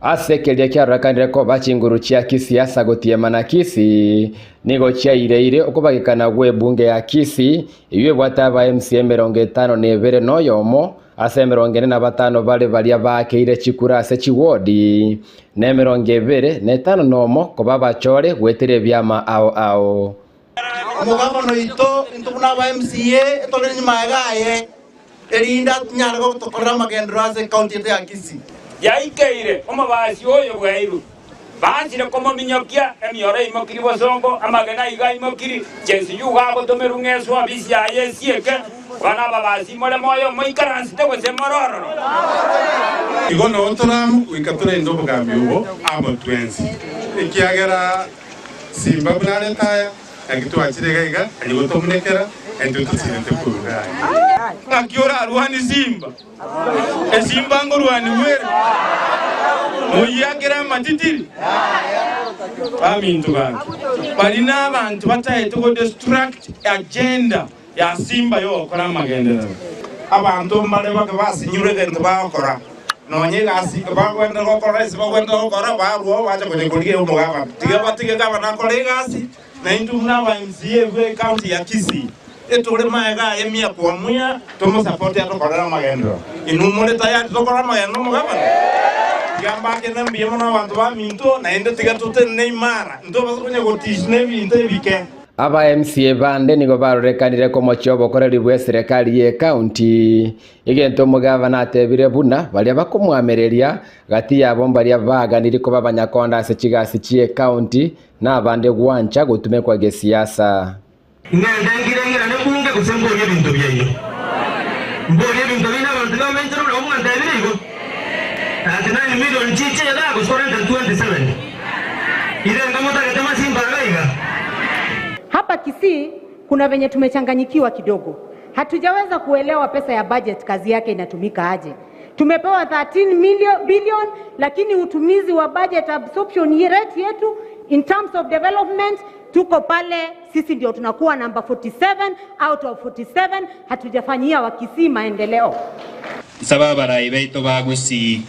Ase keria kiarorekanire koba chinguru chia kisiasa gotiema na Kisii, nigo chiaireire okobagekana gw'ebunge ya Kisii, eyio ebwate aba MCA 52 na oyomo ase 45 bare baria baakeire chikura ase chiwodi, na 25 nomo koba abachore goetera ebiama ao ao. Omogabana oito, intwe buna aba MCA, tore nyuma yaye, erinde atunyare gotokorera amagenderero ase ecounty yaito ya Kisii. Yaikeire omobasi oyo bwairwe, baanchire komominyokia, emioro eimokiri bosongo, amagena aiga aimokiri, chensi yuga agotomerwa ng'a eswabisi yaye esieke. Bono ababasi more moyo moikaransete gose more ororo? Igo noo tore amo goika torende obogambi obo amo twensi, ekiagera Simba buna arete aya, naki twachire iga iga, aye gotomunekera, na intwe tochiirete korwa iga aya. Ng'aki orarwanie Simba? Esimba ngorwanigwa ere? Moyiakere amatitiri? Baminto bange, baria nabanto bataete go destruct agenda ya Simba yogokora amagenderero. Abanto mbare bake basinyirwe egento bagokora, nonya egasi bagwenerete gokora ase bagwenerete gokora, barwao bacha konya korigia omogabana. Tiga batige gavana akore egasi, na intwe buna aba MCA bwe ecounty ya Kisii, etore magega aye mia kwa mia, tomosapote atokorere amagenderero. Inwe more tayari tokore amagenderero omogabana? Tiga mbakene mbuya mono abanto baminto, naende tiga totenene imara, ntobasa konya gotish nebinto ebike. Aba MCA bande nigo barorekanire komochia obokoreri bw'eserekari y'ecounty, egento omogavana atebire buna baria bakomwamereria gati yabo mbaria baganiri koba abanyakonda ase chigasi chi'ecounty na abande gwancha gotumekwa gesiasa. Ng'ende ngire-ng'irane mbunge gose mborie ebinto biaino? Mborie ebinto biaino abanto bamenchere buna mwantebirie igo? 39 million chiche igaa gose orente 27? Irenga motagete masimba iga iga? Hapa Kisii kuna venye tumechanganyikiwa kidogo, hatujaweza kuelewa pesa ya budget kazi yake inatumika aje. Tumepewa 13 million, billion lakini utumizi wa budget absorption rate yetu in terms of development tuko pale, sisi ndio tunakuwa namba 47 out of 47. Hatujafanyia Wakisii maendeleo. Nsaba abarai baito ba Gusii,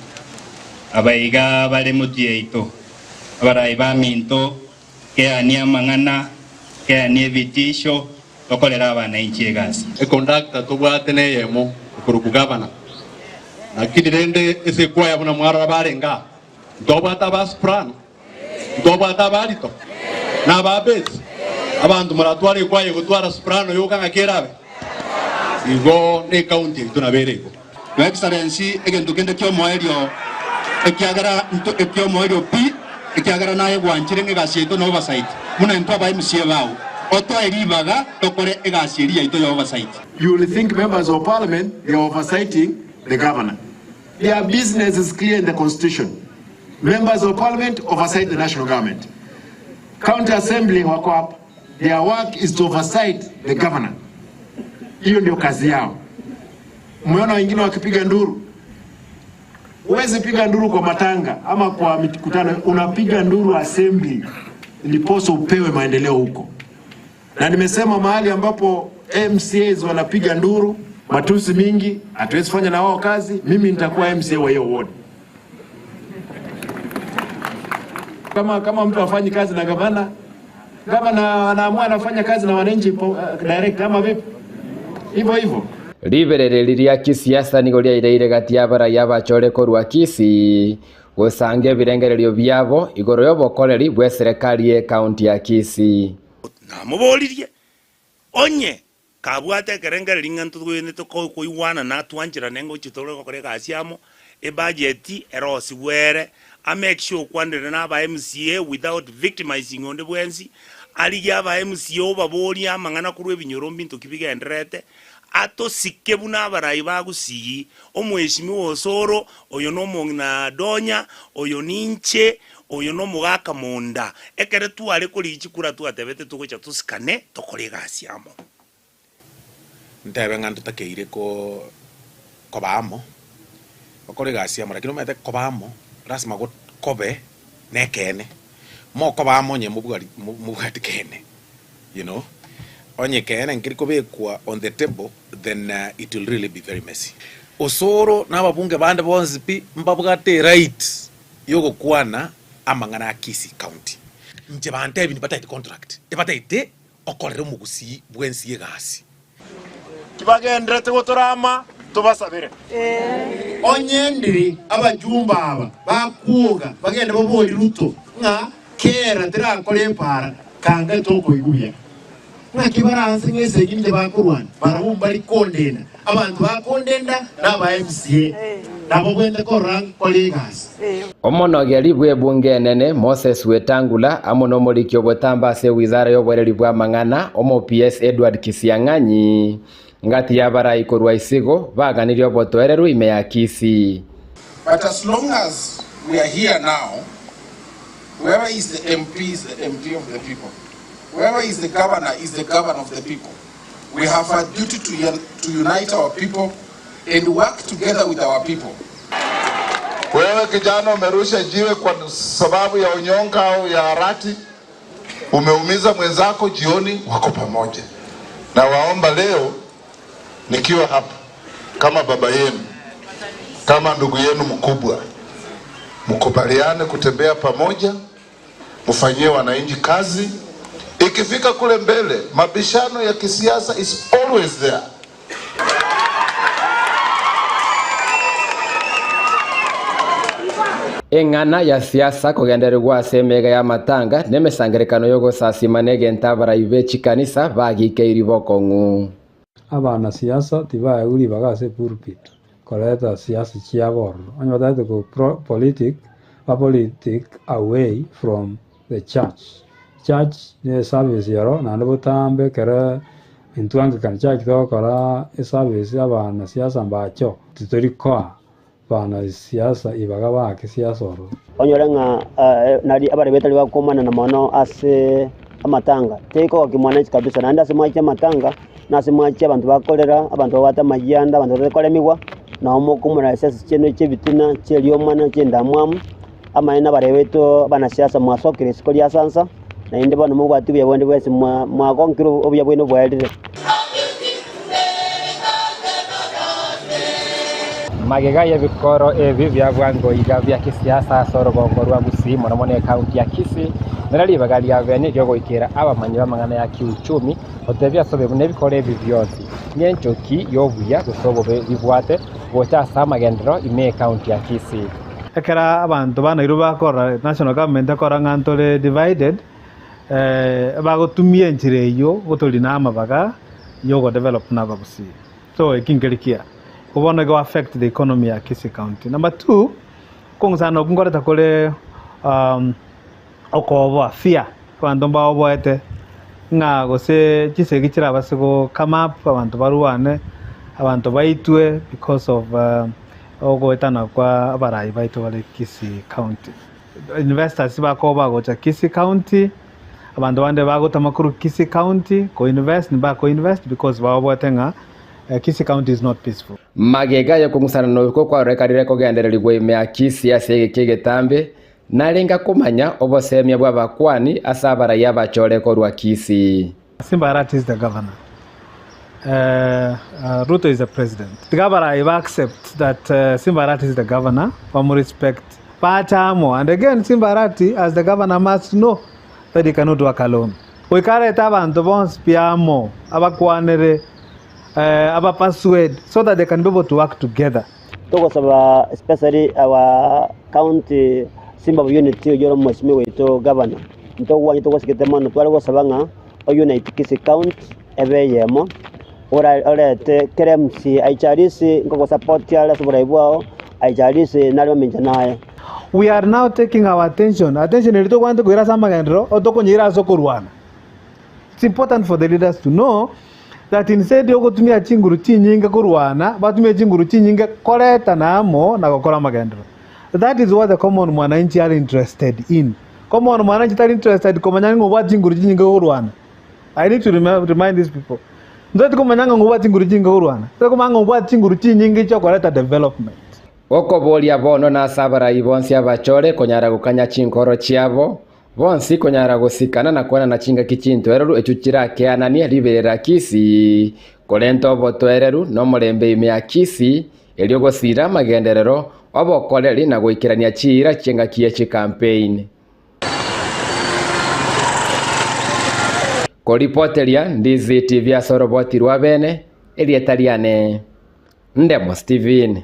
abaiga bare motwe yaito, abarai baminto, keania amang'ana, keania ebitisho, tokorere abanainchi egasi. Econductor tobwate neyemo ekorokwa gavana, lakini rende ase ekwaya buna mwarora barenge aa, ntobwate aba soprano, ntobwate aba alto, na aba bass, abanto moratware ekwaya egotwara soprano yoka ng'aki erabe? Igo ne ecounty yaito nabo ere igo. Your Excellency, egento kende ki'omoerio ekiagera nto eki'omoerio pi, ekiagera naye gwanchire ng'a egasi yaito na oversight, buna intwe aba MCA bao, otoe ribaga tokore egasi eria yaito ya oversight. You will think members of parliament they are oversighting the governor. Their business is clear in the constitution. Members of parliament oversight the national government. County assembly wako hapa. Their work is to oversight the governor. Hiyo ndio kazi yao. Umeona wengine wakipiga nduru. Huwezi piga nduru kwa matanga ama kwa mikutano, unapiga nduru assembly ndiposa upewe maendeleo huko. Na nimesema mahali ambapo MCAs wanapiga nduru, matusi mingi, hatuwezi fanya na wao kazi. Mimi nitakuwa MCA wa hiyo ward. Kama, kama mtu hafanyi kazi na gavana, gavana anaamua anafanya kazi na wananchi direct ama vipi? Hivyo hivyo. Riberereri ria kisiasa nigo riaireire gati y'abarai abachore korwa Kisii gosanga ebirengererio biabo igoro y'obokoreri bw'eserekari y'ecounty ya Kisii. Namoboririe, Onye kabwate ekerengererio ng'a ntogwenerete koigwana na twancherane ngochia tore gokora egasi amo, ebudget erosigwe ere, a make sure okwanire na aba MCA without victimizing onde bwensi, arigie aba MCA obaborie amang'ana korwa ebinyoro mbinto ki bigendererete, atosike buna abarai ba Gusii, Omweshimiwa Osoro, oyo nomong'ina Donya, oyo ninche, oyo nomogaka monda. Ekere tware korigia chikura twatebete togocha tosikane tokore egasi amo. Ntebe ng'a ntotakeire ko koba amo, gokora egasi amo, lakini omanyete koba amo lasima go kobe na ekeene, mokoba amo onye mobwari mobwati keene, you know, onye ekeene nkeri kobekwa on the table then it will really be very messy. Osoro na ababunge bande bonsi pi mbabwate eright. Yogokwana amang'ana a Kisii County. Inche bantebi nibataete contract, ebataete okorera omogusii bwensi egasi. Tibagenderete gotorama tobasabere. Onye ndiri abachumba aba bakwoga bagende baborie Ruto ng'a kera terakore epaara kanga tokoigwa buya. Ng'aki baranse ng'a esegi inche bakorwana barabwo mbari kondenda. Abanto bakondenda naba MCA nabo bwente korora nkore egasi. Omonogeri bw'ebunge enene Moses Wetangula amo nomoriki obotambe ase ewizara y'oboreri bw'amang'ana omo-PS Edward Kisiang'anyi ngati y'abarai korwa isigo baganirie obotoereru ime ya Kisii. But as long as we are here now, whoever is the MP is the MP of the people. Whoever is the governor is the governor of the people. We have a duty to, to unite our people and work together with our people. Wewe kijana umerusha jiwe kwa sababu ya unyonga au ya harati, umeumiza mwenzako, jioni wako pamoja. Na waomba leo nikiwa hapa kama baba yenu, kama ndugu yenu mkubwa, mkubaliane kutembea pamoja, mfanyie wananchi kazi. Ikifika kule mbele, mabishano ya kisiasa is always there. Eng'ana ya siasa kogendererigwa ase emega y'amatanga na emesangererekano y'ogosasima negento abarai be chikanisa bagikeiri bokong'u. Abanasiasa tibaegwa ribaga ase epulpit koreta siasa chiabo ororo. Onye batagete ko politic, ba politic away from the church. Church ne eservice ero naende botambe ekero intwe Anglican Church togokora eservice abanasiasa mbache titori koa banasiasa ibaga baake siasa ororo. Onyore ng'a nari abare betari bakomanana mono ase amatanga, teri kogokia mwananchi kabisa. Naende ase mwache amatanga, na ase mwache abanto bakorera, abanto babwate amayianda, abanto batari koremigwa, nabo mokomora siasa chiaino chia ebitina, chia eriomana, chia endamwamu, amaene abare baito abanasiasa mwasokire isiko ria sansa, naende bono mobwati obuya bonde bwensi mwagonkire obuya bwaino bwaerire. Magega y'ebikoro ebi bia bwango iga bia kisiasa ase orogongo rwa Gusii mono mono ekaunti ya Kisii, nere ribaga ria bene riogoikera abamanyi b'amang'ana ya kiuchumi gotebia ase obobe buna ebikoro ebi bionsi ng'enchoki y'obuya gose obobe bibwate gocha ase amagenderero ime ekaunti ya Kisii. Ekero abanto ba Nairobi bakorora national government ekorora ng'a ntore divided, bagotumia enchera eyio gotorina amabaga ya ogodevelop na abagusii. So eki nkeri kiya. Igo bono igo affect the economy ya Kisii County. Number two, okong'usana okwo nkoreta kore okoboa, fear, abanto mbaoboete ng'a gose chisegi chirabase go come up, abanto barwane, abanto baitwe because of ogoetana kwa abarai baito bare Kisii County. Investors bakoba bagocha Kisii County, abanto bande bagotama korwa Kisii County ko invest mbako invest because baoboete ng'a Kisii County is not peaceful. Magega y'okong'usanana okwo kwarorekanire kogendererigwa ime ya Kisii ase egeka egetambe, narenge komanya obosemia bw'abakuani ase abarai abachore korwa Kisii. Simba Arati is the governor, Ruto is the president. Tiga abarai ba accept that Simba Arati is the governor, bamu respect, bache amo. And again Simba Arati as the governor must know that he cannot work alone. Goika arete abanto bonsi pi amo, abakwanere, aba persuade so that they can be able to work together. Togosaba especially our county Simba unit oyio ore omweshimiwa oito governor, ntogwanye togosigete mono tware gosaba ng'a ounite Kisii county ebe eyemo, ora orete kera MCA aicharise nkogosupport are ase oborai bwao, aicharise nare omincha naye. We are now taking our attention, attention eria tokwanete koira ase amagenderero, otokonyeira ase okorwana. It's important for the leaders to know that instead yogotumia chinguru chinyinge korwana, batumie chinguru chinyinge koretana amo na gokora amagenderero. That is what the common mwananchi are interested in. Common mwananchi tari interested komanya ng'a obwate chinguru chinyinge korwana. I need to remind these people. Ntotari komanya ng'a obwate chinguru chinyinge korwana. Tari komanya ng'a obwate chinguru chinyinge chiokoreta development. Okoboria bono nase abarai bonsi abachore konyara gokanya chinkoro chiabo, bonsi konyara gosikana na kwanana chingaki chintoereru echio chirakeananie riberera Kisii, korenta obotoereru na omorembe ime ya Kisii. erio gosiira amagenderero, obokoreri na goikerania chiira chi'engaki ye chikampeini. Koripoteria Ndizi TV ase oroboti rwa bene, erieta riane Ndemo Steven.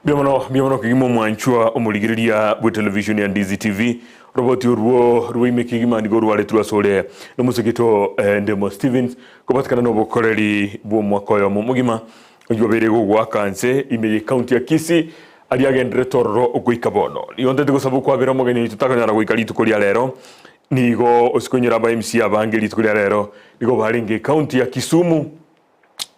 Mbuya mono, mbuya mono kegima omwanchwa omorigereria bwe television ya Ndizi TV. Roboti orwo rwaime kegima nigo rwaretirwe asore nomosegeto eh, Ndemo Stevens kobatikana nobokoreri bw'omwaka oyomo omogima oywo obeire gogoaka nse ime ye county ya Kisii aria agenderete ororo goika bono. Nigo ntete gosaba okwabera omogeni oito takonyara goika rituko ria rero nigo osikonyora aba MC abange rituko ria rero nigo barenge county ya Kisumu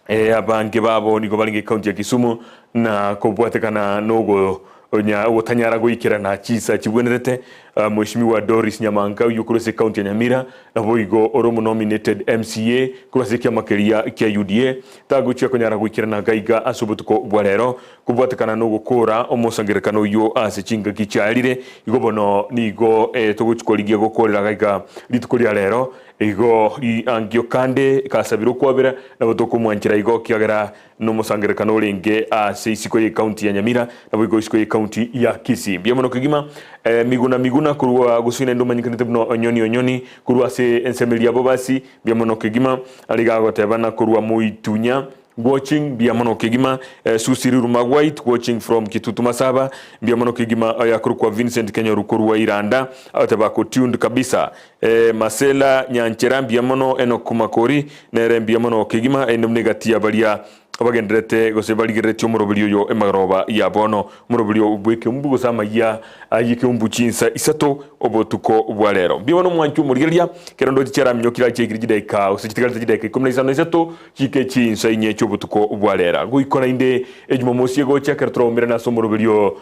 Eh, abange babo nigo barenge ekaunti ya Kisumu na kobwatekana nogo onya ogotanyara goikerana chinsa chibwenerete. Uh, Mheshimiwa Doris Nyamanka oyio korwa ase ekaunti ya Nyamira naboigo ore omonominated MCA korwa ase ekiama keria kia UDA tagochia konyara goikerana gaiga ase obotuko bwa rero kobwatekana nogokora omosangererekano oyio ase chingaki chiarire. Igo bono nigo eh, togochi korigia gokorera gaiga rituko ria rero Igo riangio kande kasabire okwabera, nabo tokomwanchera igo ekiagera nomosangererekano orenge ase isiko y'ecounty ya Nyamira, naboigo isiko y'ecounty ya Kisii. Mbuya mono kegima eh, Miguna Miguna korwa gusii naende omanyekanete buna Onyoni Onyoni korwa ase ensemo eria Bobasi, mbuya mono kegima. Ariga agotebana korwa Moitunya Watching mbuya mono kegima eh, Susi Riruma White watching from Kitutu Masaba mbuya mono kegima oyo akorokwa Vincent Kenyoru korwa Iranda agoteba ako tuned kabisa eh, Masela Nyanchera mbuya mono Enock Makori nere mbuya mono kegima ende buna egati ya baria bagenderete gose barigereretie omoroberi oyo emaroba ya bono omoroberi oyo bw'ekeumbu gose amayia ay'ekeumbu chinsa isato obotuko bwa rero mbuya mono omwanchi omorigereria kero ndoche chiaraminyokire achiaikire chidaika gose chitigarete chidaika ikomi na isano na isato Chike chinsa inye chi'obotuko bwa rera, goikora inde Ejumamosi egocha, ekero toraumerane ase omoroberio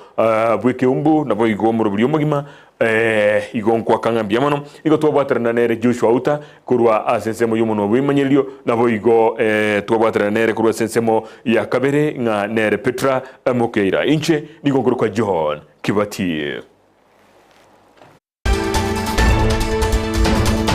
bw'ekeumbu, naboigo omoroberio omogima, igo nkwaka ng'a mbuya mono. Nigo twabwaterana nere Joshua Outa korwa ase ensemo y'omonwa bw'ebimanyererio, naboigo twabwaterana nere korwa ase ensemo ya kabere ng'a nere Petra Mokeira. Inche nigo nkorokwa John Kibati.